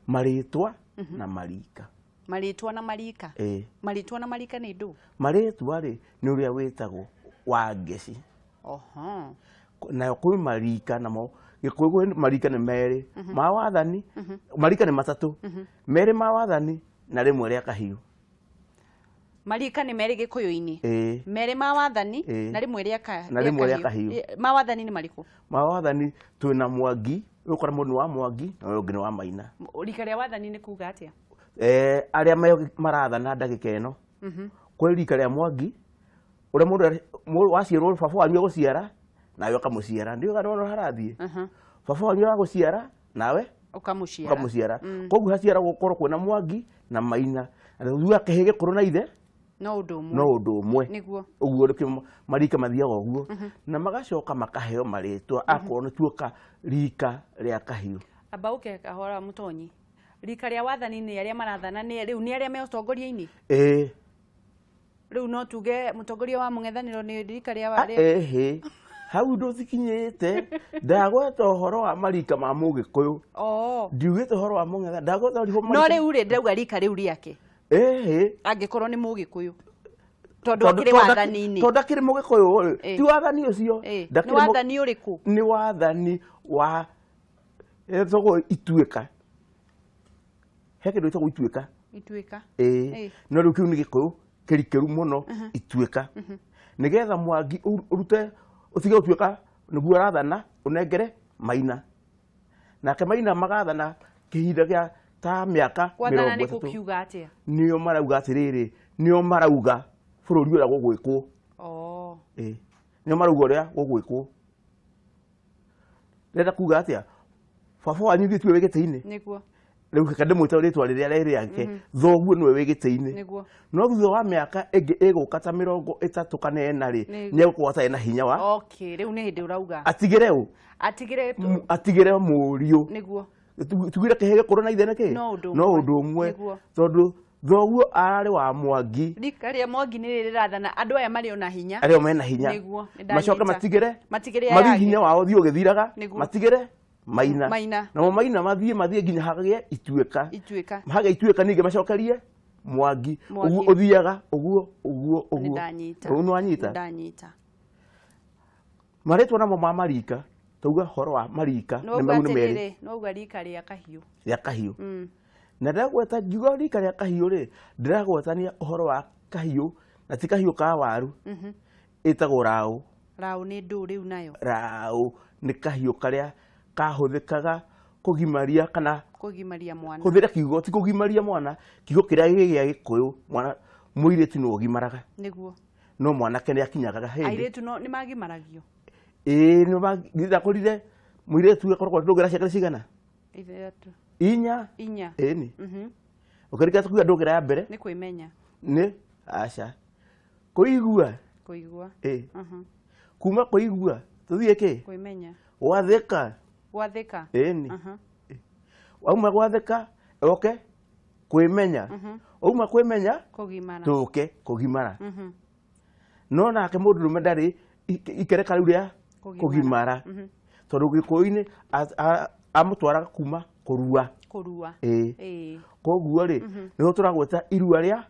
Marĩtwa na marika. Marĩtwa na marika. Ĩĩ. Marĩtwa na marika nĩ ndũ? Marĩtwa rĩ, nĩ ũrĩa wĩtagwo wa ngeci. Oho. Nayo kwĩ marika, namo Gĩkũyũ kwĩ marika nĩ merĩ ma wathani, marika nĩ matatũ, merĩ ma wathani na rĩmwe rĩa kahiũ. Marika nĩ merĩ Gĩkũyũ-inĩ. Ĩĩ. Merĩ ma wathani Ĩĩ. na rĩmwe rĩa ka Na rĩmwe rĩa kahiũ. Ma wathani nĩ marĩkũ? Ma wathani twĩna Mwangi, ũkora mũndũ nĩ wa Mwangi na ũyũ ũngĩ nĩ wa Maina. Rika rĩa wathani nĩ kuga atĩa? Arĩa marathana ndagĩka ĩno. Kwĩ rika rĩa Mwangi, ũrĩa mũndũ waciarwo baba wanyu agũciara nawe ũkamũciara, ndiũĩ kana nĩwona harathiĩ. Baba wanyu agũciara nawe ũkamũciara. Ũkamũciara. Koguo haciaragwo gũkorwo kwĩna Mwangi na Maina. Na rĩu kĩhĩ gĩkũrũ na ithe no ũndũ ũmwe. No ũndũ ũmwe. Nĩguo. Ũguo nĩkĩo marika mathiaga ũguo. Na magacoka makaheo marĩtwa akorwo nĩ tuoka rika rĩa kahiũ. Amba ũke kahora mũtonyi. Rika rĩa wathani nĩ arĩa marathana, nĩ rĩu nĩ arĩa me ũtongoria-inĩ? Ĩĩ. Rĩu no tuge mũtongoria wa mũng'ethanĩro nĩ rika rĩa wa Ĩhĩ, hau ndũcikinyĩte. Ndagweta ũhoro wa marika ma Mũgĩkũyũ. Ndiugĩte ũhoro wa mũng'etha, ndagweta ũhoro wa No marika. rĩu rĩ, ndĩrauga rika rĩu rĩake. Ĩhĩ. Angĩkorwo nĩ Mũgĩkũyũ. Tondũ akĩrĩ wathani-inĩ. Tondũ akĩrĩ Mũgĩkũyũ rĩ, ti wathani ũcio. Nĩ wathani ũrĩkũ? Nĩ wathani wa ĩtagwo ituĩka. He kĩndũ gĩtagwo ituĩka. Ituĩka. Ĩĩ. No rĩu kĩu nĩ Gĩkũyũ kĩrikĩru mũno, ituĩka. Nĩgetha Mwangi ũrute ũtige gũtuĩka nĩguo ũrathana, ũnengere Maina. Nake Maina magathana kĩhinda gĩa ta mĩaka Gwathana mĩrongo nĩ ĩtatũ. gũkiuga atĩa? Nĩo marauga atĩrĩrĩ, nĩo marauga bũrũri ũrĩa gũgwĩkwo. Ĩĩ. Nĩo marauga ũrĩa gũgwĩkwo. Ndĩrenda kuga atĩa? Baba wanyu ithuĩ tiwe wĩ gĩtĩ-inĩ. Nĩguo. Rĩu reke ndĩmwĩte rĩtwa rĩrĩa rĩ rĩake. Thoguo nĩwe wĩ gĩtĩ-inĩ. Nĩguo. No thutha wa mĩaka ĩngĩ ĩgũka ta 30 kana 40 rĩ, Nĩguo. nĩ egũkorwo atarĩ na hinya wa Okay, rĩu nĩ hĩndĩ ũrauga. Atigĩre ũ? Atigĩre Atigĩre mũriũ. Nĩguo. Tugire kĩhĩ gĩkũrũ na ithe nĩkĩ? No ũndũ No ũmwe. ũndũ ũmwe. Nĩguo. Tondũ thoguo ararĩ wa Mwangi. Rika rĩa Mwangi nĩ rĩrĩ rĩrathana, andũ aya marĩ ona hinya. Arĩa mena hinya. Nĩguo, nĩ ndanyita. Macoke matigĩre. Matigĩre aya Mathiĩ angĩ. hinya wao ũthiĩ ũgĩthiraga. Nĩguo. Matigĩre Maina. Maina. Namo Maina mathiĩ nginya hagĩe ituĩka. Ituĩka. Hagĩe ituĩka ningĩ macokerie Mwangi. Mwangi. Ũguo ũthiaga ũguo ũguo ũguo. Nĩ ndanyita. Ũguo nĩ wanyita? Nĩ ndanyita. Marĩtwa namo ma marika, tauga horo wa marika Nĩ nĩ wauga mau nĩ merĩ. atĩrĩrĩ, nĩ wauga rika rĩa kahiũ. Rĩa kahiũ. Na ndagweta ngiuga rika rĩa kahiũ rĩ, ndĩragwetania ũhoro wa kahiũ na ti kahiũ ka waru. Ĩtagwo raũ. Raũ nĩ ndũ rĩu nayo? Raũ nĩ kahiũ karĩa kahũthĩkaga kũgimaria kana kũgimaria mwana. Hũthĩra kiugo ti kũgimaria mwana, kiugo kĩrĩa gĩ gĩa Gĩkũyũ, mwana mũirĩtu nĩwe ũgimaraga. Nĩguo. No mwanake nĩ akinyaga hĩndĩ. Airĩtu no nĩ magimaragio? Ĩĩ, nĩ ndakorire mũirĩtu akoragwo ndũngĩra ciake nĩ cigana? 3. 4. 4. Ĩni. Ũkĩrika tukuga ndũngĩra ya mbere? Nĩ kwĩmenya. Nĩ aca. Kũigua. Kũigua. Ĩĩ. Kuma kũigua tũthiĩ kĩ? Kwĩmenya. Gwathĩka. Gwathĩka. Ĩni. Wauma gwathĩka oke kwĩmenya. Wauma kwĩmenya kũgimara. Tũke kũgimara. No nake mũndũrũme ndarĩ ikereka rĩu rĩa Kũgimara. kũgimara. Tondũ Gĩkũyũ-inĩ amũtwaraga kuma kũrua. Kũrua. Ĩĩ. Ĩĩ. Koguo rĩ, nĩho tũragweta irua rĩa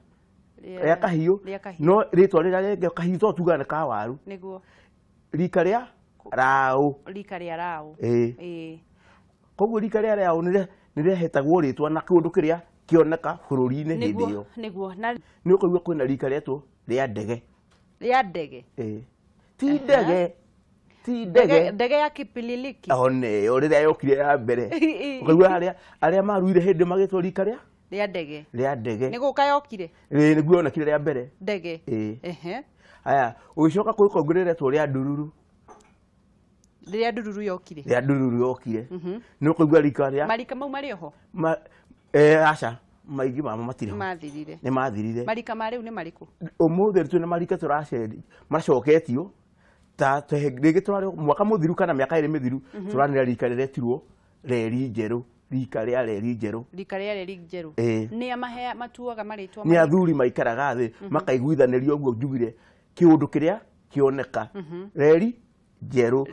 kahiũ. Rĩa kahiũ. No rĩtwa rĩrĩa rĩngĩ kahiũ to tugaga nĩ ka waru. Nĩguo. Rika rĩa raũ. Rika rĩa raũ. Ĩĩ. Ĩĩ. Koguo rika rĩa raũ nĩ rĩahetagwo rĩtwa na kĩũndũ kĩrĩa kĩoneka bũrũri-inĩ hĩndĩ Nĩguo, ĩyo. nĩguo. Na nĩ ũkũigua kwĩna rika rĩetwo rĩa ndege. Rĩa ndege. Ĩĩ. Ti ndege. Ti ndege. Ndege ya kipililiki. One ĩyo rĩrĩa yokire ya mbere. Ĩĩ. Ũkaigua arĩa maruire hĩndĩ magĩtwo rika rĩa? Rĩa ndege. Rĩa ndege. Nĩ gũka yokire? Ĩĩ, nĩguo yonekire rĩa mbere. Ndege. Ĩĩ. Ehe. Aya, ũgĩcoka kwĩ kũngĩ rĩretwo rĩa ndururu. Rĩrĩa ndururu yokire. Rĩa ndururu yokire. Nĩ ũkũigua rika rĩa Marika mau marĩ oho? Aca, maingĩ mamo matirĩ ho. Mathirire. Nĩ mathirire. Marika ma rĩu nĩ marĩkũ? Ũmũthĩ twĩna marika tũraceri, macoketio ta rĩngĩ tũrarĩ mwaka mũthiru kana mĩaka 2 mĩthiru, tũranĩra rika rĩretirwo reri njerũ, rika rĩa reri njerũ. Rika rĩa reri njerũ. Ĩĩ. Nĩ a matuaga marĩtwa Nĩ marĩa? athuri maikaraga thĩ, makaiguithanĩria ũguo njugire kĩũndũ kĩrĩa kĩoneka. Reri njerũ.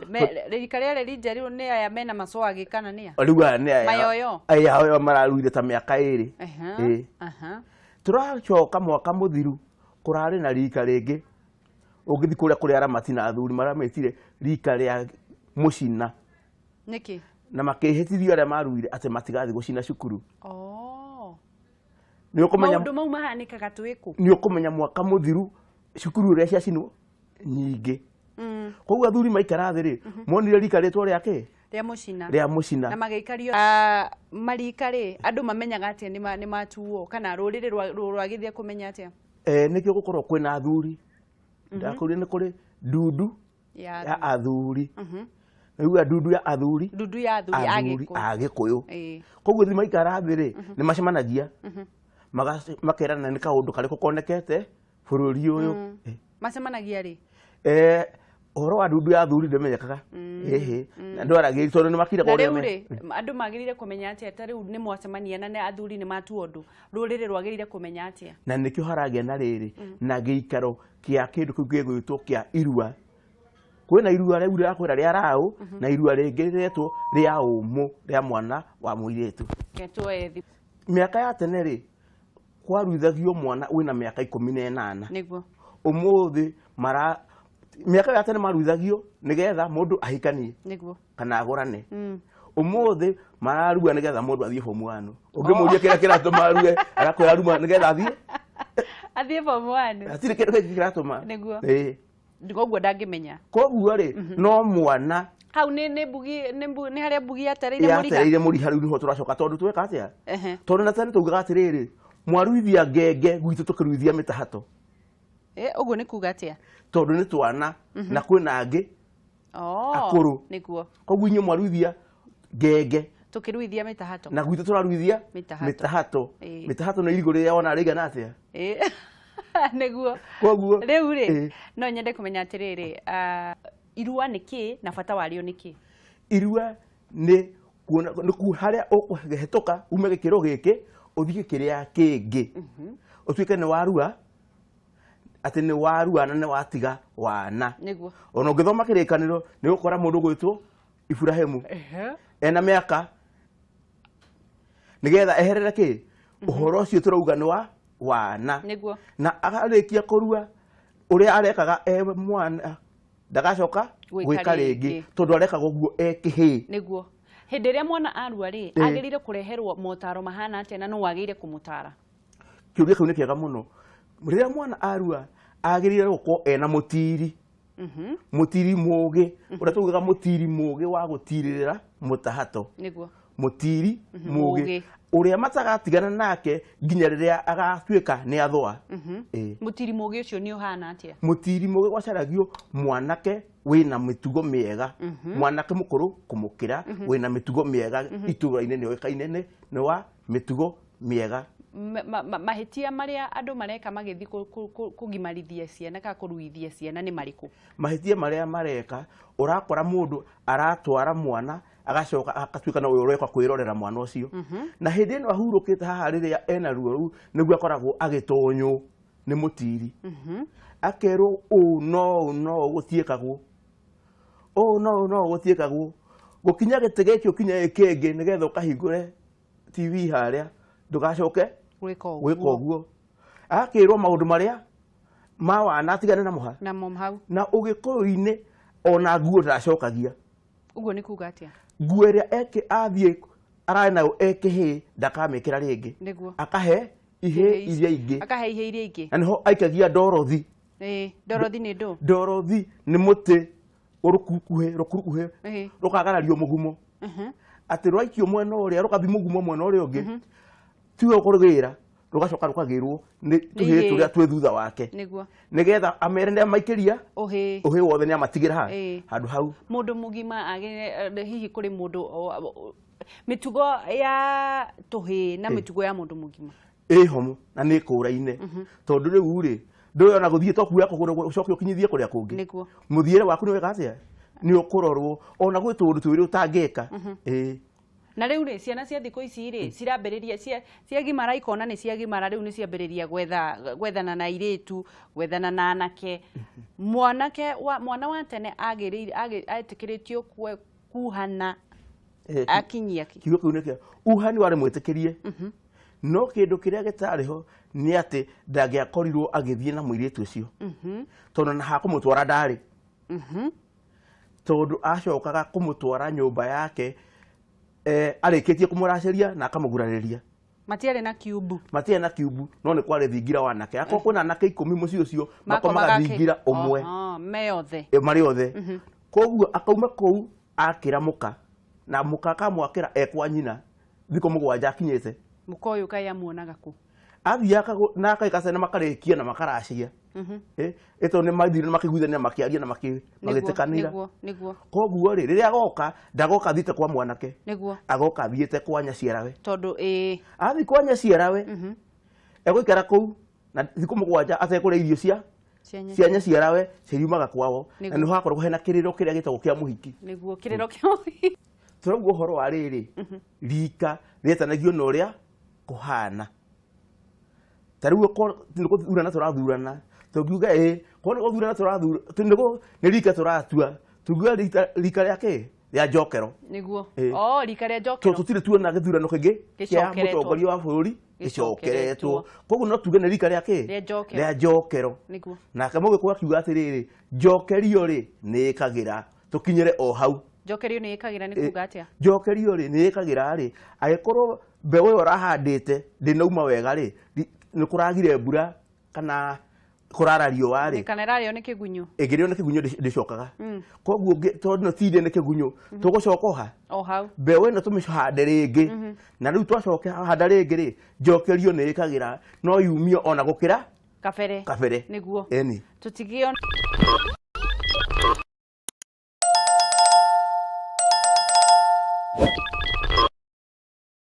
Rika rĩa reri njerũ nĩ aya mena macwagi kana nĩ aya? Rĩu aya nĩ aya Mayoyo. Aya oyo mararuire ta mĩaka 2. Ĩĩ. Tũracoka mwaka mũthiru kũrarĩ na rika rĩngĩ. Ũngĩthiĩ kũrĩa kũrĩa aramati na athuri maramĩtire rika rĩa mũcina. Nĩkĩ? Na makĩhĩtithio arĩa maruire atĩ matigathiĩ gũcina cukuru. Nĩ ũkũmenya Maũndũ mau mahanĩkaga twĩ kũ? Nĩ ũkũmenya mwaka mũthiru cukuru ũrĩa ciacinwo nyingĩ. Koguo athuri maikara thĩ rĩ, monire rika rĩtwo rĩa kĩ? Rĩa mũcina. Rĩa mũcina. Na magĩikario marika rĩ, andũ mamenyaga atĩa nĩ matuo kana rũrĩrĩ rwagĩthiĩ kũmenya atĩa? Nĩkĩo gũkorwo kwĩna athuri. Ndakũria nĩ kũrĩ ndundu ya athuri. Nĩguo ndundu ya athuri. Ndundu ya athuri a Gĩkũyũ. A Gĩkũyũ. Koguo thĩ maikara thĩ rĩ, nĩ macemanagia. Makerana nĩ kaũndũ karĩkũ konekete bũrũri ũyũ. Macemanagia rĩ? Ũhoro wa ndundu ya athuri ndĩmenyekaga. Ĩhĩ. Na ndwaragĩrĩrio tondũ nĩ makire Na kũrĩa rĩu me. rĩ, andũ magĩrĩire kũmenya atĩa ta rĩu nĩ mwacemania na nĩ athuri nĩ matua ũndũ. Rũrĩrĩ rwagĩrĩire kũmenya atĩa? Na nĩkĩo haragĩa na rĩrĩ, na gĩikaro kĩa kĩndũ kĩu gĩgwĩtwo kĩa irua. Kwĩna irua rĩu rĩrakwĩra rĩa raũ, na irua rĩngĩ rĩretwo rĩa ũmũ rĩa mwana wa mũirĩtu. Getwo ethi. Mĩaka ya tene rĩ, kwaruithagio mwana wĩna mĩaka 18. Nĩguo. Ũmũthĩ mara mĩaka ya tene maruithagio nĩgetha mũndũ ahikanie. Nĩguo. Kana agũrane. Ũmũthĩ mararua nĩgetha mũndũ athiĩ form 1. Ũngĩmũria kĩrĩa kĩratũma arue, agakwĩra aruma nĩgetha athiĩ. Athiĩ form 1. Hatirĩ kĩndũ kĩngĩ kĩratũma. Nĩguo. Ĩĩ. Koguo ndangĩmenya. Koguo rĩ, no mwana hau nĩ mbugi, nĩ harĩa mbugi yatereire mũriha. Yatereire mũriha rĩu nĩho tũracoka tondũ tweka atĩa? Tondũ na tene taugaga atĩrĩrĩ, mwaruithia ngenge gwitũ tũkĩruithia mĩtahato. Ũguo nĩ kuga atĩa? Tondũ nĩ twana na kwĩna angĩ akũrũ. Nĩguo. Koguo inyuĩ mwaruithia ngenge Tũkĩruithia mĩtahato. Na gwitũ tũraruithia Mĩtahato. mĩtahato. Mĩtahato nĩ irigũ rĩrĩa wona rĩigana atĩa? Nĩguo. Koguo Rĩu rĩ, no nyende kũmenya atĩrĩrĩ, irua nĩ kĩ na bata warĩo nĩ kĩ? Irua nĩ kuona nĩ ku harĩa ũkũhĩtũka ume gĩkĩro gĩkĩ ũthiĩ kĩrĩa kĩngĩ. Ũtuĩke nĩ warua, atĩ nĩ warua na nĩ watiga wana. Nĩguo. Ona ũngĩthoma kĩrĩkanĩro nĩ ũgũkora mũndũ ũgwĩtwo Iburahĩmu. Ena mĩaka nĩgetha eherere kĩ? Ũhoro ũcio tũrauga nĩ wa wana. Nĩguo. Na arĩkia kũrua ũrĩa arekaga e mwana ndagacoka Gwĩka gwĩka rĩngĩ rĩngĩ. tondũ arekaga ũguo e kĩhĩĩ. Nĩguo. Hĩndĩ ĩrĩa mwana arua rĩ, agĩrĩire kũreherwo motaro mahana atĩa na nũ wagĩrĩire kũmũtara? Kĩũria kĩu nĩ kĩega mũno. Rĩrĩa mwana arua agĩrĩire gũkorwo ena mũtiri. Mũtiri mũgĩ, ũrĩa taugaga mũtiri mũgĩ wa gũtirĩrĩra mũtahato. Nĩguo. Mũtiri mũgĩ. Mũgĩ. Ũrĩa matagatigana nake nginya rĩrĩa agatuĩka nĩ athũa. Mũtiri mũgĩ ũcio nĩ ũhana atĩa? Mũtiri mũgĩ gwacaragio mwanake wĩna mĩtugo mĩega. Mwanake mũkũrũ kũmũkĩra, wĩna mĩtugo mĩega itũũra-inĩ nĩ oĩkaine nĩ wa mĩtugo mĩega. Mahĩtia marĩa andũ mareka magĩthiĩ kũgimarithia ciana kana kũruithia ciana nĩ marĩkũ? Mahĩtia marĩa mareka, ũrakora mũndũ aratwara mwana agacoka agatuĩka no we ũroka kwĩrorera mwana ũcio. Na hĩndĩ ĩno ahurũkĩte haha rĩrĩa ena ruo rũu nĩguo akoragwo agĩtonywo nĩ mũtiri. Akerwo ũũ no ũũ no ũũ gũtiĩkagwo. Ũũ no ũũ no ũũ gũtiĩkagwo. Gũkinya gĩtĩ gĩkĩ ũkinye kĩngĩ nĩgetha ũkahingũre TV harĩa ndũgacoke Gwĩka ũguo. gwĩka ũguo. Agakĩrwo maũndũ marĩa ma wana atigane namo ha. Namo hau. Na ũgĩkũyũ-inĩ ona nguo ndacokagia. Ũguo nĩ kuga atĩa? Nguo ĩrĩa athiĩ ararĩ nayo e kĩhĩĩ ndakamĩkĩra rĩngĩ. Nĩguo. Akahe ihĩĩ iria ingĩ. Akahe ihĩĩ iria ingĩ. Na nĩho aikagia ndorothi. Ndorothi nĩ ndũ? Ndorothi nĩ mũtĩ rũkurukuhĩ, rũkagarario mũgumo. Atĩ rwaikio mwena ũrĩa, rũgathiĩ mũgumo mwena ũrĩa ũngĩ. Tiwe ũkũrũgĩra, rũgacoka rũkagĩrwo nĩ tũhĩĩ tũrĩa twĩ thutha wake. Nĩguo. Nĩgetha amere nĩ amaikĩria, Ũhĩĩ. ũhĩĩ wothe nĩ amatigĩra ha, handũ hau. Mũndũ mũgima agĩrĩire, hihi kũrĩ mũndũ, mĩtugo ya tũhĩĩ na mĩtugo ya mũndũ mũgima. Ĩho na nĩ ĩkũraine. Tondũ rĩu rĩ, ndũĩ ona gũthiĩ to kuoya kũgũrũ ũcoke ũkinyithie kũrĩa kũngĩ. Nĩguo. Mũthiĩre waku nĩ wega atĩa? Nĩ ũkũrorwo ona gwĩ tũũndũ twĩrĩ ũtangĩka. Na rĩu rĩ, ciana cia thikũ ici rĩ, cirambĩrĩria ciagimara, ikona nĩ ciagimara, rĩu nĩ ciambĩrĩria gwetha, gwethana na airĩtu, gwethana na anake. Mwanake wa mwana wa tene agĩrĩire etĩkĩrĩtio kuhana akinyia kĩ? Kiugo kĩu nĩkĩo uhani warĩ mwĩtĩkĩrie, no kĩndũ kĩrĩa gĩtarĩ ho nĩ atĩ ndangĩakorirwo agĩthiĩ na mũirĩtu ũcio, tondũ na hakũmũtwara ndarĩ, tondũ acokaga kũmũtwara nyũmba yake arĩkĩtie kũmũracĩria na akamũgurarĩria. Matiarĩ na kiumbu? Matiarĩ na kiumbu, no nĩ kwarĩ thingira wa anake. Akorwo kwĩna anake 10 mũciĩ ũcio, makomaga thingira ũmwe. Oho, me othe. Marĩ othe. Koguo akauma kũu akĩra mũka, na mũka akamwakĩra e kwa nyina thikũ 7 akinyĩte. Mũka ũyũ kaĩ amuonaga kũ? Athiaga na akaikacana na makarĩkia na makaracia. Ĩtondũ nĩ mathire na makĩiguithania, makĩaria na magĩtĩkanĩra. Nĩguo nĩguo Koguo rĩ, rĩrĩa agoka, ndagoka athiĩte kwa mwanake, agoka athiĩte kwa nyaciarawe. Tondũ ĩĩ. Athiĩ kwa nyaciarawe, egũikara kũu na thikũ 7 atekũrĩa irio cia cia cia nyaciarawe, ciriumaga kwao. Na nĩho hakoragwo hena kĩrĩro kĩrĩa gĩtagwo kĩa mũhiki. Nĩguo, kĩrĩro kĩa Tũrauga ũhoro wa rĩrĩ, rika rĩetanagio na ũrĩa kũhana. Ta rĩu okorwo nĩ gũthurana tũrathurana, tũngiuga ĩ korwo nĩ gũthurana tũrathura, nĩ rika tũratua, tungiuga rika rĩa kĩ, rĩa njokero. Nĩguo. Ĩ. O rika rĩa tondũ njokero. Tũtirĩ tuona gĩthurano kĩngĩ kĩa Gĩcokeretwo. Mũtongoria wa bũrũri Gĩcokeretwo. gĩcokeretwo, koguo no tuge nĩ rika rĩa kĩ? Rĩa njokero. Rĩa njokero. Nake Mũgĩkũyũ akiuga atĩrĩrĩ, njokerio rĩ nĩ ĩkagĩra, tũkinyĩre o hau. Njokerio nĩ ĩkagĩra nĩ kuga atĩa? Njokerio rĩ nĩ ĩkagĩra rĩ, angĩkorwo mbeũ ĩyo ũrahandĩte ndĩnauma wega rĩ, nĩ kũragire mbura kana kũrara riũa rĩ, Kana ĩrarĩo nĩ kĩgunyũ. Ĩngĩrĩo nĩ kĩgunyũ ndĩcokaga. Koguo tondũ no tinde nĩ kĩgunyũ, tũgũcoka o ha? O hau. Mbeũ ĩno tũmĩhande rĩngĩ, na rĩu twacoka handa rĩngĩ rĩ, njokerio nĩ ĩkagĩra, no yumio ona gũkĩra kabere. Kabere. Nĩguo. Ĩni. Tũtigio.